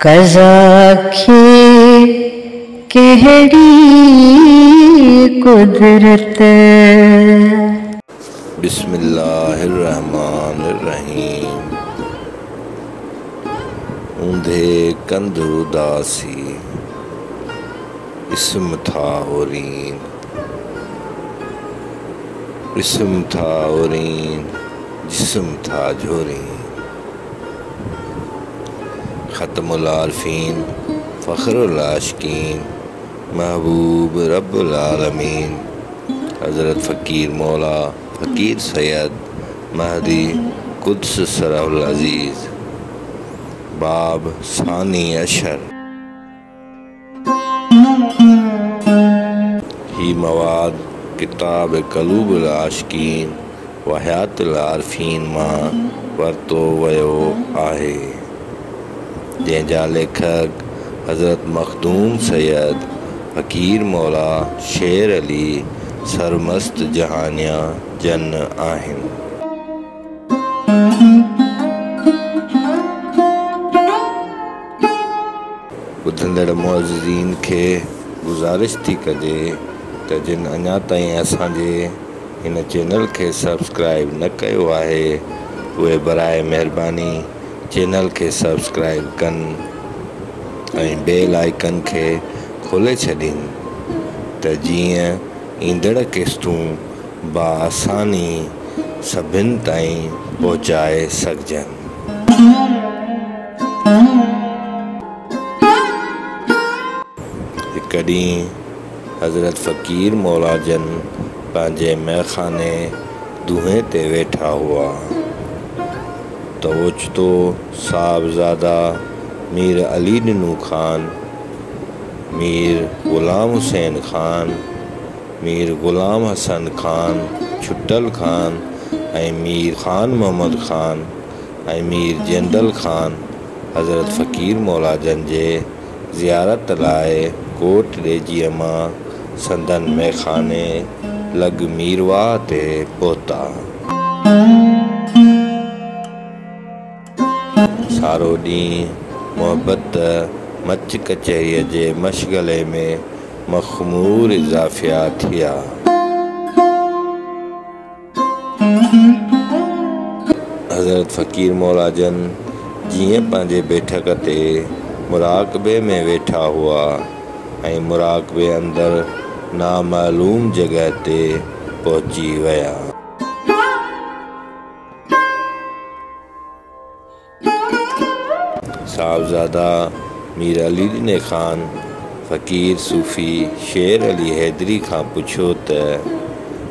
قضا کي ڪهڙي قدرت. بسم الله الرحمٰن الرحيم اونڌي ڪنڌ اداسي اسم ٿا اورين اسم ٿا اورين جسم ٿا جهورين. ختم العارفين، فخر العاشقين، محبوب رب العالمين، حضرت فقير مولا فقير سيد مهدي قدس سره العزيز، باب ثاني عشر. هي مواد ڪتاب قلوب العاشقين وحيات العارفين مان ورتو ويو آهي، جنهن جا ليکڪ حضرت مخدوم سيد فقير مولا شير علي سرمست جهانيان جن آهن. ٻڌندڙ معززين کي گذارش ٿي ڪجي ته جن اڃا تائين اسان جي هن چينل کي سبسڪرائيب نه ڪيو آهي اهي براء مهرباني چينل کي سبسڪرائيب ڪن ۽ بيل آئيڪن کي کولي ڇڏين ته جيئن ايندڙ قسطون باآساني سڀن تائين پهچائي سگهجن. هڪ ڏينهن حضرت فقير مولا جن پنهنجي مئخاني دونهين تي ويٺا هئا ته اوچتو صاحبزاده مير علي ڏنو خان، مير غلام حسين خان، مير غلام حسن خان ڇٽل خان ۽ مير خان محمد خان ۽ مير جندل خان حضرت فقير مولا جن جي زيارت لاء ڪوٽ ڏيجيء مان سندن مئخاني لڳ ميرواهه تي پهتا. سارو ڏينهن محبت مچ ڪچهريء جي مشغلي ۾ مخمور اضافيا ٿيا. حضرت فقير مولا جن جيئن پنهنجي بيٺڪ تي مراقبي ۾ ويٺا هئا ۽ مراقبي اندر نامعلوم جڳهه تي پهچي ويا. صاحبزاده مير علي ڏني خان فقير صوفي شير علي حيدري کان پڇيو ته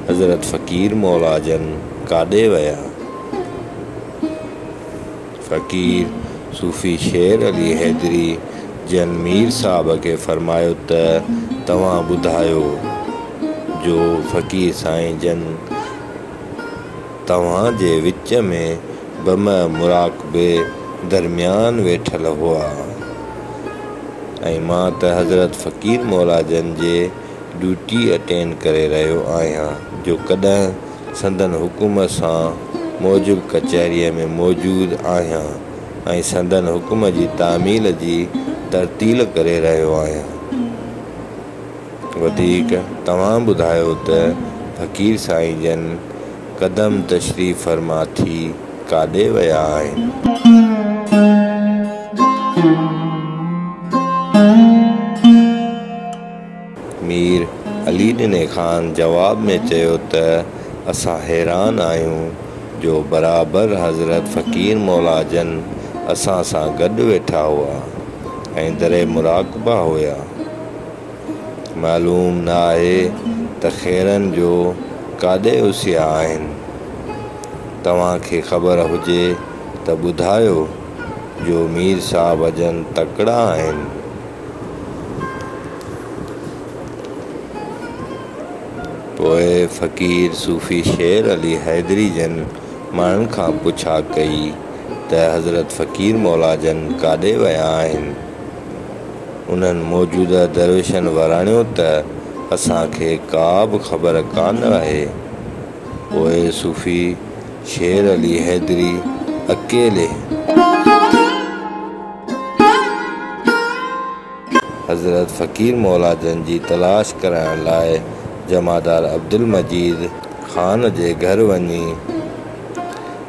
حضرت فقير مولا جن ڪاڏي ويا؟ فقير صوفي شير علي حيدري جن مير صاحب کي فرمايو ته توهان ٻڌايو جو فقير سائين جن توهان جي وچ ۾ بمع مراقبي درميان ويٺل هئا ۽ مان ته حضرت فقير مولا جن جي ڊيوٽي اٽينڊ ڪري رهيو آهيان جو ڪڏهن سندن حڪم سان موجب ڪچهريء ۾ موجود آهيان ۽ سندن حڪم جي تعميل جي ترتيل ڪري رهيو آهيان. وڌيڪ توهان ٻڌايو ته فقير سائين جن قدم تشريف فرما ٿي ڪاڏي ويا آهن؟ مير علي ڏني خان جواب ۾ چيو ته اسان حيران آهيون جو برابر حضرت فقير مولا جن اسان سان گڏ ويٺا هئا ۽ در مراقبه هيا. معلوم نه آهي ته خيرن جو ڪاڏي اسيا آهن. توهان کي خبر هجي ته ٻڌايو جو مير صاحب جن تڪڙا آهن. پوء فقير صوفي شير علي حيدري جن ماڻهن کان پڇا ڪئي ته حضرت فقير مولا جن ڪاڏي ويا آهن؟ انهن موجوده درويشن وراڻيو ته اسان کي ڪا به خبر ڪانه آهي. پوء صوفي شير علي حيدري اڪيلي. حضرت فقير مولا جن جي تلاش ڪرڻ لاء جمعدار عبدالمجيد خان جي گهر وڃي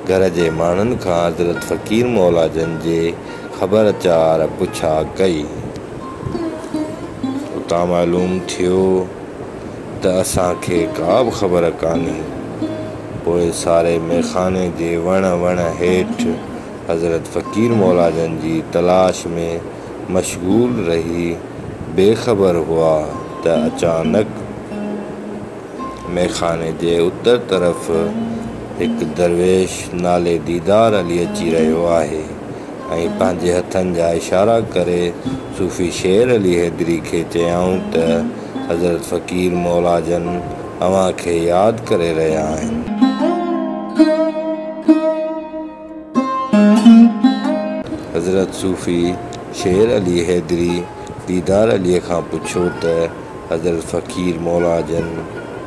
گهر جي ماڻهن کان حضرت فقير مولا جن جي خبر چار پڇا ڪئي. اتان معلوم ٿيو ته اسان کي ڪا به خبر ڪانهي. پوء ساري ميخاني جي وڻ وڻ هيٺ حضرت فقير مولا جن جي تلاش ۾ مشغول رهي بي خبر هئا ته اچانڪ ميخاني جي اتر طرف هڪ درويش نالي ديدار علي اچي رهيو آهي ۽ پنهنجي هٿن جا اشارا ڪري صوفي شير علي حيدري کي چيائون ته حضرت فقير مولا جن اوهان کي ياد ڪري رهيا آهن. حضرت صوفي شير علي حيدري ديدار عليء کان پڇيو ته حضرت فقير مولا جن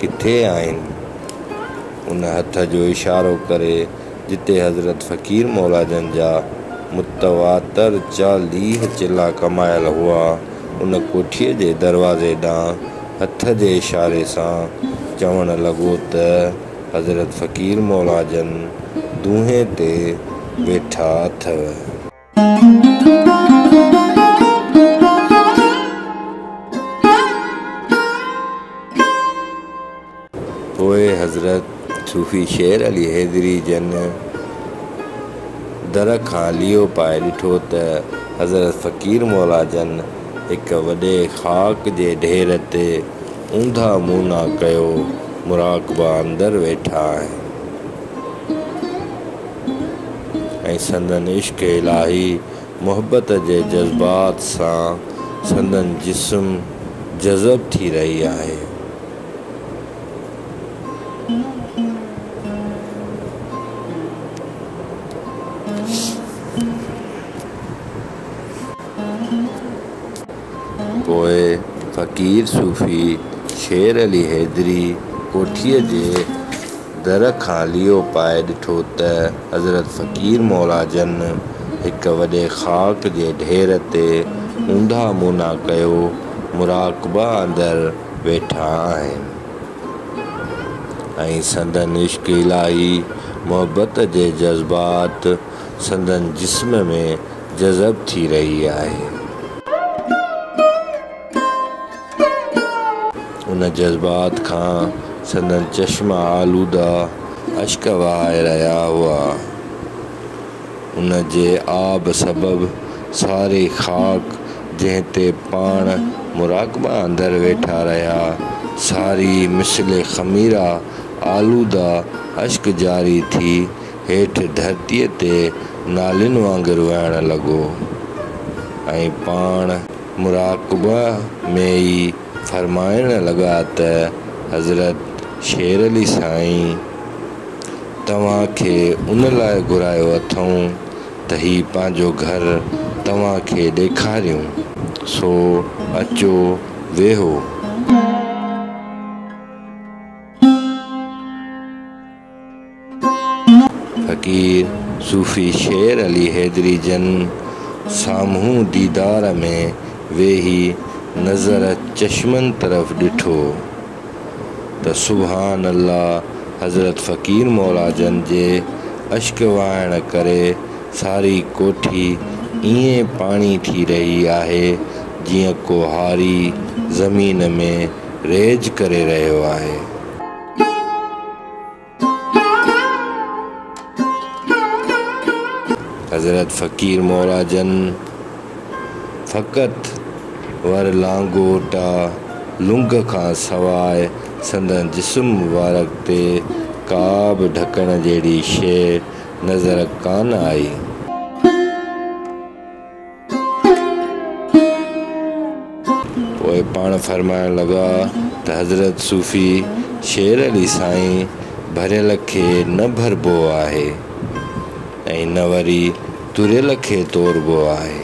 ڪٿي آهن؟ ان هٿ جو اشارو ڪري جتي حضرت فقير مولا جن جا متواتر 40 چلا ڪمايل هئا، ان ڪوٺيء جي دروازي ڏانهن هٿ جي اشاري سان چوڻ لڳو ته حضرت فقير مولا جن دونهين تي ويٺا اٿو. پوء حضرت صوفي شير علي حيدري جن در کان ليئو پائي ڏٺو ته حضرت فقير مولا جن هڪ وڏي خاڪ جي ڍير تي اونڌا مونها ڪيو مراقبه اندر ويٺا آهن ۽ سندن عشق الاهي محبت جي جذبات سان سندن جسم جذب ٿي رهي آهي. پوء فقير صوفي شير علي حيدري ڪوٺيء جي در کان ليئو پائي ڏٺو ته حضرت فقير مولا جن هڪ وڏي خاڪ جي ڍير تي اونڌا مونها ڪيو مراقبه اندر ويٺا آهن ۽ سندن عشق الاهي محبت جي جذبات سندن جسم ۾ جذب ٿي رهي آهي. ان جذبات کان سندن چشم آلوده اشڪ وهائي رهيا هئا. ان جي آب سبب ساري خاڪ جنهن تي پاڻ مراقبه اندر ويٺا رهيا، ساري مثل خميره آلوده اشڪ جاري ٿي هيٺ ڌرتيء تي نالين وانگر وهڻ لڳو ۽ پاڻ مراقبه ۾ ئي فرمائڻ لڳا ته حضرت شير علي سائين توهان کي ان لاء گهرايو اٿئون ته هي پنهنجو گهر توهان کي ڏيکاريون، سو اچو ويهو. فقير صوفي شير علي حيدري جن سامهون ديدار ۾ ويهي نظر چشمن طرف ڏٺو ته سبحان الله حضرت فقير مولا جن جي اشڪ وهائڻ ڪري ساري ڪوٺي ائين پاڻي ٿي رهي آهي جيئن ڪو هاري زمين ۾ ريج ڪري رهيو آهي. حضرت فقير مولا جن فقط ور لانگوٽا لنگ کان سواء سندن جسم مبارڪ تي ڪا به ڍڪڻ جهڙي شيء نظر ڪانه آئي. پوء پاڻ فرمائڻ لڳا ته حضرت صوفي شير علي سائين ڀريل کي نه ڀربو آهي ۽ نه وري توريل کي توربو آهي.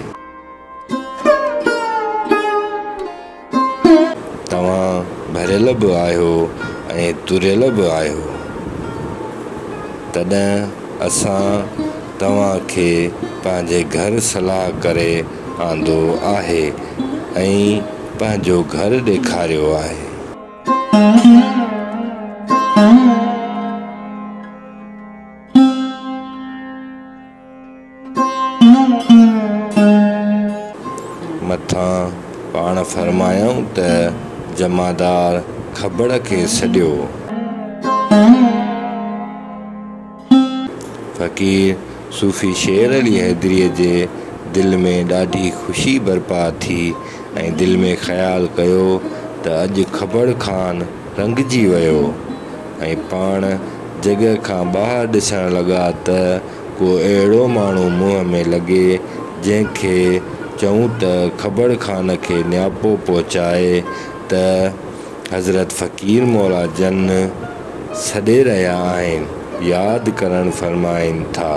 توهان ڀريل به آهيو ۽ تريل به آهيو، تڏهن اسان توهان کي پنهنجي گهر صلاح ڪري آندو آهي. ۽ پنهنجو گهر ڏيکاريو آهي. مٿان پاڻ فرمايائون ته جمعدار کبڙ کي سڏيو. فقير صوفي شير علي حيدريء جي دل ۾ ڏاڍي خوشي برپا ٿي ۽ دل ۾ خيال ڪيو ته اڄ کبڙ خان رنگجي ويو ۽ پاڻ جڳهه کان ٻاهر ڏسڻ لڳا ته ڪو اهڙو ماڻهو منهن ۾ لڳي جنهن کي چئون ته کبڙ خان کي نياپو پهچائي ته حضرت فقير مولا جن سڏي رهيا آهن، ياد ڪرڻ فرمائين ٿا.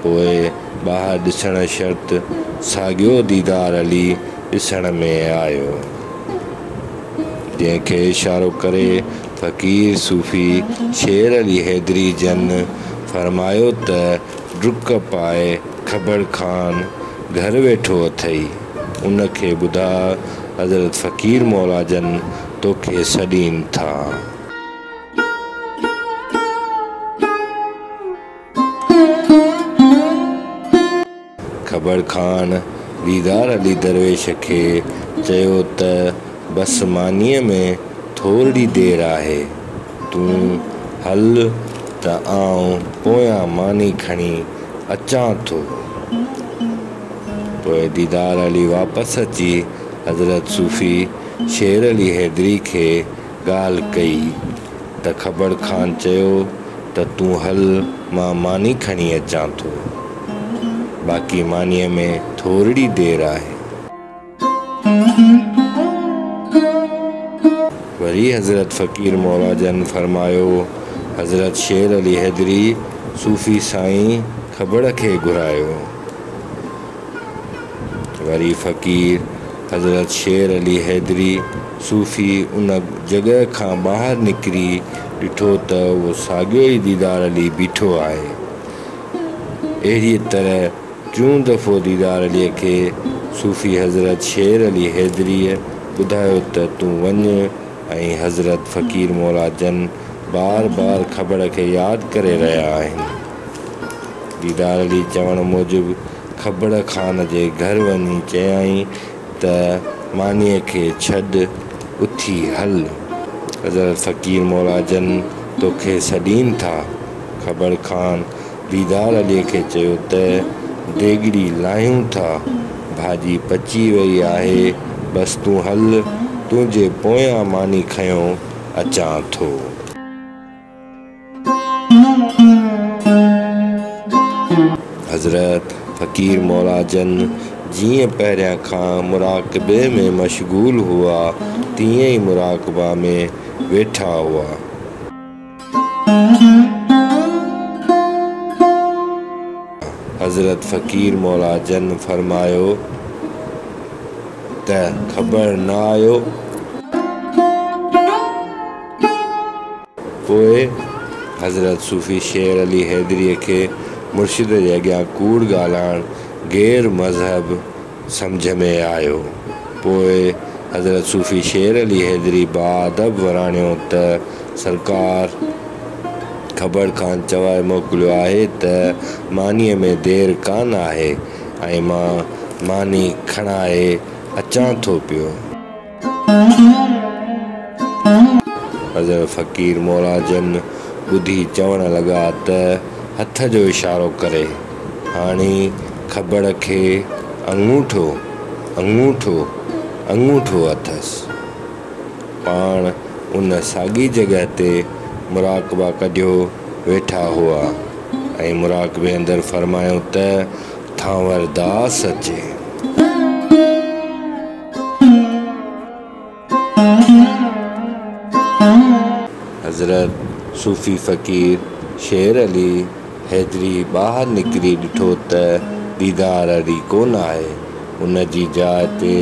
پوء ٻاهر ڏسڻ شرط ساڳيو ديدار علي ڏسڻ ۾ آيو. جنهن کي اشارو ڪري فقير صوفي شير علي حيدري جن فرمايو ته ڊڪ پائي کبڙ خان گهر ويٺو اٿئي، ان کي ٻڌاء حضرت فقير مولا جن توکي سڏين ٿا. کبڙ خان ديدار علي درويش کي چيو ته بس مانيء ۾ ٿورڙي دير آهي، تون هل ته آئون پويان ماني کڻي اچان ٿو. پوء ديدار علي واپس اچي حضرت صوفي شير علي حيدري کي ڳالهه ڪئي ته کبڙ خان چيو ته تون هل مان ماني کڻي اچان ٿو، باقي مانيء ۾ ٿورڙي دير آهي. وري حضرت فقير مولا جن فرمايو، حضرت شير علي حيدري صوفي سائين کبڙ کي گهرايو. وري فقير حضرت شير علي حيدري صوفي ان جڳهه کان ٻاهر نڪري ڏٺو ته اهو ساڳيو ئي ديدار علي بيٺو آهي. اهڙيء طرح ٽيون دفعو ديدار عليء کي صوفي حضرت شير علي حيدريء ٻڌايو ته تون وڃ ۽ حضرت فقير مولا جن بار بار کبڙ کي ياد ڪري رهيا آهن. ديدار علي چوڻ موجب کبڙ خان جي گهر وڃي چيائين ته مانيء کي ڇڏ، اٿي هل. حضرت فقير مولا جن توکي سڏين ٿا. کبڙ خان ديدار عليء کي چيو ته ديڳڙي لاهيون ٿا، ڀاڄي پچي وئي آهي، بس تون هل، تنهنجي پويان ماني کنيو اچان ٿو. حضرت فقير مولا جن جيئن پهريان کان مراقبي ۾ مشغول هئا، تيئن ئي مراقبه ۾ ويٺا هئا. حضرت فقير مولا جن فرمايو ته کبڙ نه آيو؟ پوء حضرت صوفي شير علي حيدريء کي مرشد جي اڳيان ڪوڙ ڳالهائڻ غير مذهب سمجهه ۾ آيو. پوء حضرت صوفي شير علي حيدري باادب وراڻيو ته سرڪار کبڙ خان چوائي موڪليو آهي ته مانيء ۾ دير ڪانه آهي ۽ مان ماني کڻائي اچان ٿو پيو. حضرت فقير مولا جن ٻڌي چوڻ لڳا ته هٿ جو اشارو ڪري، هاڻي کبڙ کي اڱوٺو، اڱوٺو، اڱوٺو اٿس. پاڻ ان ساڳي جڳهه تي مراقبا ڪڍيو ويٺا هئا ۽ مراقبي اندر فرمايو ته ٿانور داس اچي. حضرت صوفي فقير شير علي حيدري ٻاهر نڪري ڏٺو ته ديدار علي ڪونه آهي. ان جي جاء تي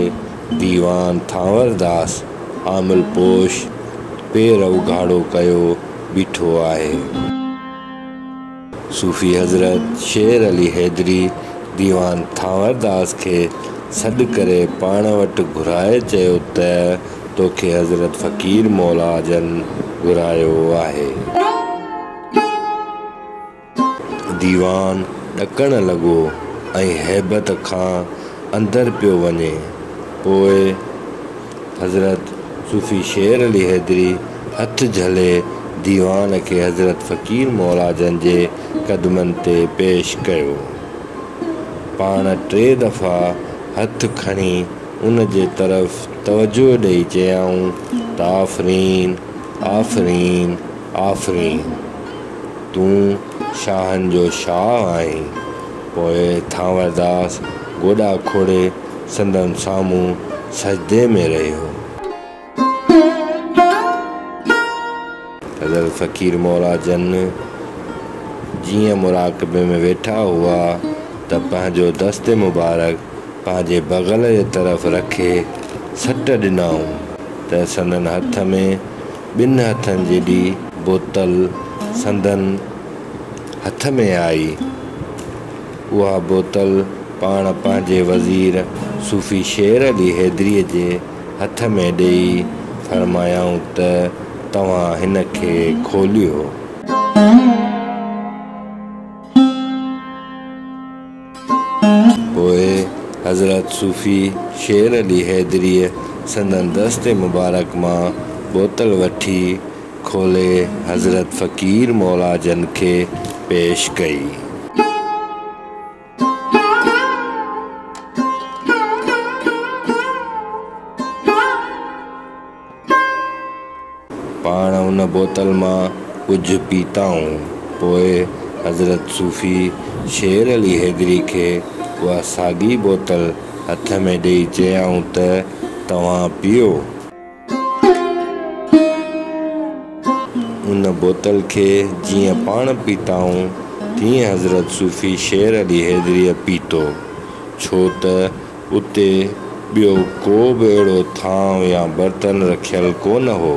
ديوان ٿانور داس عامل پوش پير اگهاڙو ڪيو بيٺو آهي. صوفي حضرت شير علي حيدري ديوان ٿانور داس کي سڏ ڪري پاڻ وٽ گهرائي چيو ته توکي حضرت فقير مولا جن گهرايو آهي. ديوان ڏڪڻ لڳو ۽ هيبت کان اندر پيو وڃي. پوء حضرت صوفي شير علي حيدري هٿ جهلي ديوان کي حضرت فقير مولا جن جي قدمن تي پيش ڪيو. پاڻ ٽي دفعا هٿ کڻي ان جي طرف توجهه ڏئي چيائون ته آفرين! آفرين! آفرين! تون شاهن جو شاهه آهين. پوء ٿانورداس گوڏا کوڙي سندن سامهون سجدي ۾ رهيو. حضرت فقير مولا جن جيئن مراقبي ۾ ويٺا هئا ته پنهنجو دست مبارڪ پنهنجي بغل جي طرف رکي سٽ ڏنائون ته سندن هٿ ۾ ٻن هٿن جيڏي بوتل سندن هٿ ۾ آئي. اها بوتل پاڻ پنهنجي وزير صوفي شير علي حيدريء جي هٿ ۾ ڏيئي فرمايائون ته توهان هن کي کوليو. پوء حضرت صوفي شير علي حيدريء سندن دست مبارڪ مان بوتل وٺي کولي حضرت فقير مولا جن کي پيش ڪئي. پاڻ ان بوتل مان ڪجهه پيتائون. پوء حضرت صوفي شير علي حيدري کي اها ساڳي بوتل هٿ ۾ ڏيئي چيائون ته توهان پيئو. ان بوتل کي جيئن پاڻ پيتائون، تيئن حضرت صوفي شير علي حيدريء پيتو، ڇو ته اتي ٻيو ڪو به اهڙو ٿانء يا برتن رکيل ڪونه هو،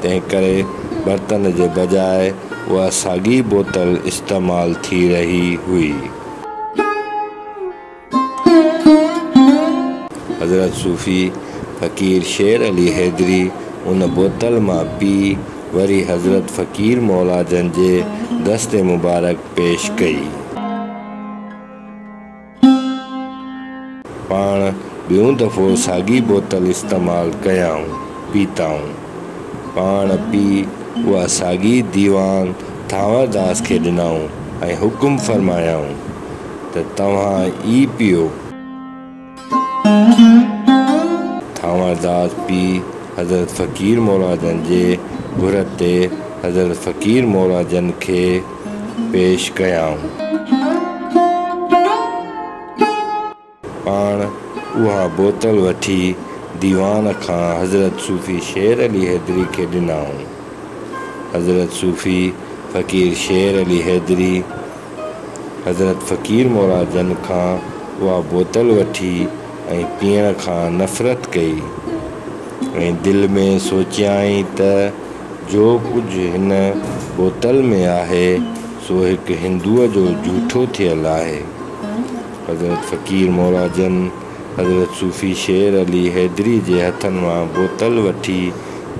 تنهنڪري برتن جي بجاء اها ساڳي بوتل استعمال ٿي رهي هئي. حضرت صوفي فقير شير علي حيدري ان بوتل مان پي وري حضرت فقير مولا جن جي دست مبارڪ پيش ڪئي. پاڻ ٻيون دفعو ساڳي بوتل استعمال ڪيائون، پيتائون. پاڻ پي اها ساڳي ديوان ٿانورداس کي ڏنائون ۽ حڪم فرمايائون ته توهان ئي پيئو. ٿانورداس پي حضرت فقير مولا جن جي گهر تي حضرت فقير مولا جن کي پيش ڪيائون. پاڻ اها بوتل وٺي ديوان کان حضرت صوفي شير علي حيدري کي ڏنائون. حضرت صوفي فقير شير علي حيدري حضرت فقير مولا جن کان اها بوتل وٺي ۽ پيئڻ کان نفرت ڪئي ۽ دل ۾ سوچيائين ته جو ڪجهه هن بوتل ۾ آهي، سو هڪ هندوء جو جوٺو ٿيل آهي. حضرت فقير مولا جن حضرت صوفي شير علي حيدري جي هٿن مان بوتل وٺي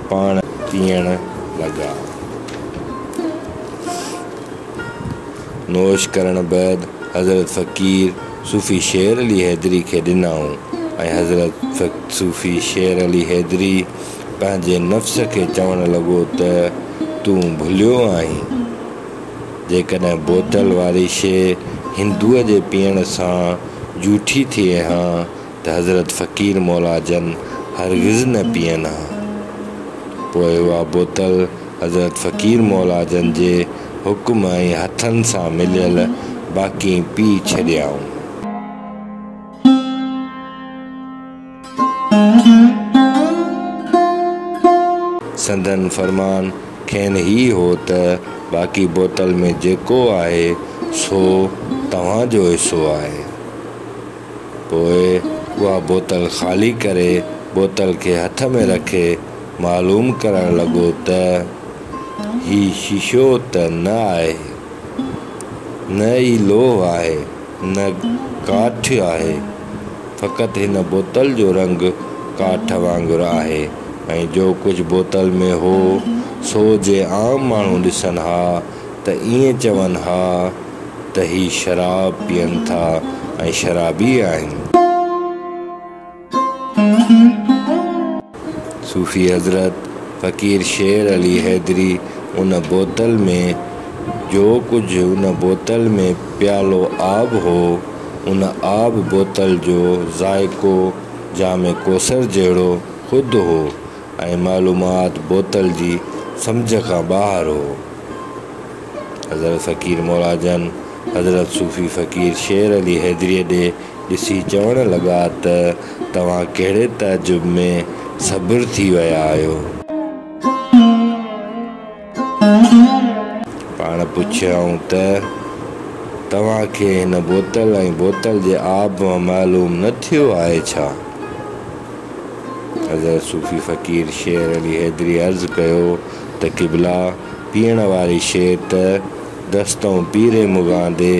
پاڻ پيئڻ لڳا. نوش ڪرڻ بعد حضرت فقير صوفي شير علي حيدري کي ڏنائون ۽ حضرت صوفي شير علي حيدري پنهنجي نفس کي چوڻ لڳو ته تون ڀليو آهين. جيڪڏهن بوتل واري شيء هندوء جي پيئڻ سان جوٺي ٿئي ها ته حضرت فقير مولا جن هرگز نه پيئن ها. پوء اها بوتل حضرت فقير مولا جن جي حڪم ۽ هٿن سان مليل باقي پي ڇڏيائون. سندن فرمان کين هي هو ته باقي بوتل ۾ جيڪو آهي سو توهان جو حصو آهي. پوء اها بوتل خالي ڪري بوتل کي هٿ ۾ رکي معلوم ڪرڻ لڳو ته هي شيشو ته نه آهي، نه ئي لوهه آهي، نه ڪاٺ آهي. فقط هن بوتل جو رنگ ڪاٺ وانگر آهي ۽ جو ڪجهه بوتل ۾ هو، سو جي عام ماڻهو ڏسن ها ته ائين چون ها ته هي شراب پيئن ٿا ۽ شرابي آهن. صوفي حضرت فقير شير علي حيدري ان بوتل ۾ جو ڪجهه ان بوتل ۾ پيالو آب هو، ان آب بوتل جو ذائقو جام ڪوثر جهڙو خود هو ۽ معلومات بوتل جي سمجهه کان ٻاهر هو. حضرت فقير مولا جن حضرت صوفي فقير شير علي حيدريء ڏي ڏسي چوڻ لڳا ته توهان ڪهڙي تعجب ۾ صبر ٿي ويا آهيو؟ پاڻ پڇيائون ته توهان کي هن بوتل ۽ بوتل جي آب مان معلوم نه ٿيو آهي ڇا؟ حضرت صوفي فقير شير علي حيدري عرض ڪيو ته قبلا پيئڻ واري شيء ته دستئون پيري مغان the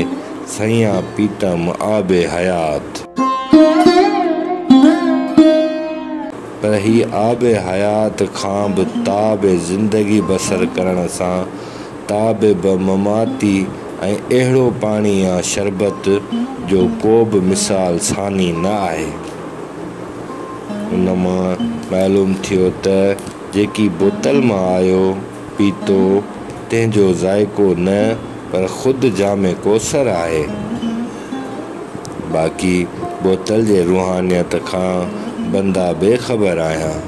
سئيان پيتم آب حيات. پر هي آب حيات کان به تاب زندگي بسر ڪرڻ سان تاب بمماتي ۽ اهڙو پاڻي يا شربت جو ڪو به مثال ثاني نه آهي. ان مان معلوم ٿيو ته جيڪي بوتل مان آيو، پيتو، تنهن جو ذائقو نه پر خود جام ڪوثر آهي. باقي بوتل جي روحانيت کان بنده بي خبر آهيان.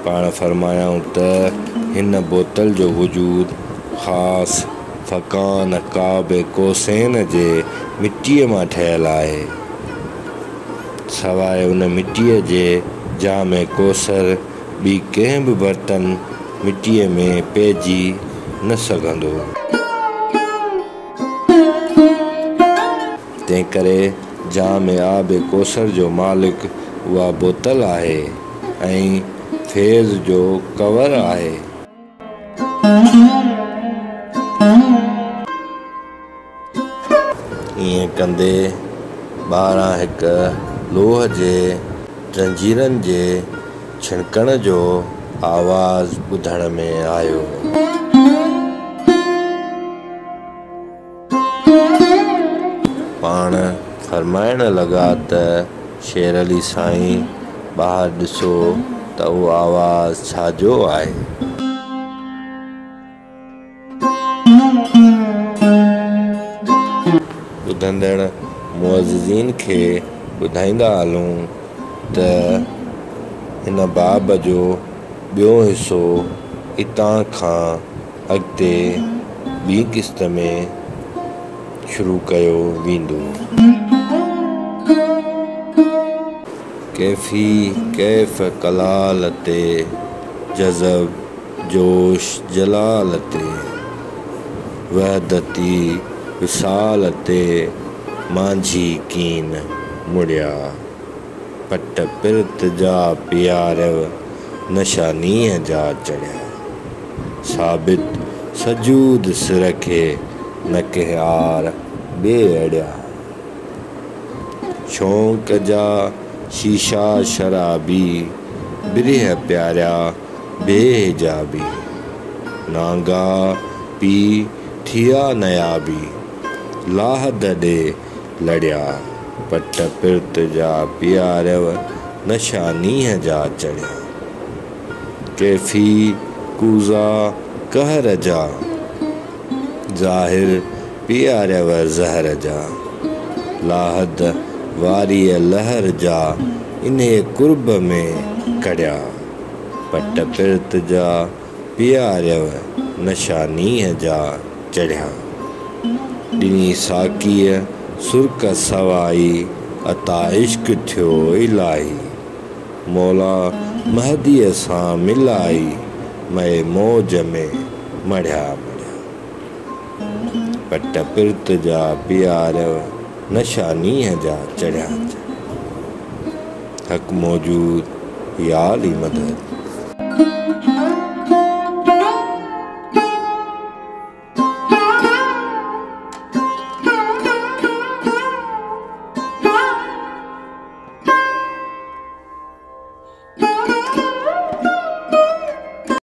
پاڻ فرمايائون ته هن بوتل جو وجود خاص فقان قاب قوسين جي مٽيء مان ٺهيل آهي. سواء ان مٽيء جي جام ڪوثر ٻي ڪنهن به برتن مٽيء ۾ پئجي نه سگهندو. تنهنڪري جام آب ڪوثر جو مالڪ اها بوتل آهي ۽ فيض جو ڪور آهي. ائين ڪندي ٻاهران هڪ لوهه جي زنجيرن جي ڇڻڪڻ جو آواز ٻڌڻ ۾ آيو. پاڻ فرمائڻ لڳا ته شير علي سائين ٻاهر ڏسو ته اهو آواز ڇا جو آهي؟ ٻڌندڙ معززين کي ٻڌائيندا هلون ته هن باب جو ٻيو حصو اتان کان اڳتي ٻي قسط ۾ شروع ڪيو ويندو. ڪيفي ڪيف ڪلال تي جذب جوش جلال تي، وحدتي وصال تي مانجهي ڪين مڙيا. پٽ پرت جا پياريو نشا نينهن جا چڙهيا. ثابت سجود سر کي نه ڪنهن آر ٻي اڙيا. شونق جا شيشا شرابي برهه پياريا بي حجابي. نانگا پي ٿيا نيابي لاحد ڏي لڙيا. پٽ پرت جا پياريو نشا نينهن جا چڙهيا. ڪيفي ڪوزا قهر جا ظاهر پياريو زهر جا. لاحد واريء لهر جا انهيء قرب ۾ ڪڙيا. پٽ پرت جا پياريو نشا نينهن جا چڙهيا. ڏني ساقيء سرڪ سوائي عطا عشق ٿيو الاهي. مولا مهديء سان ملائي مئي موج ۾ مڙهيا مڙهيا. پٽ پرت جا پياريو نشا نينهن جا چڙهيا چڙهيا. حق موجود يا علي مدد.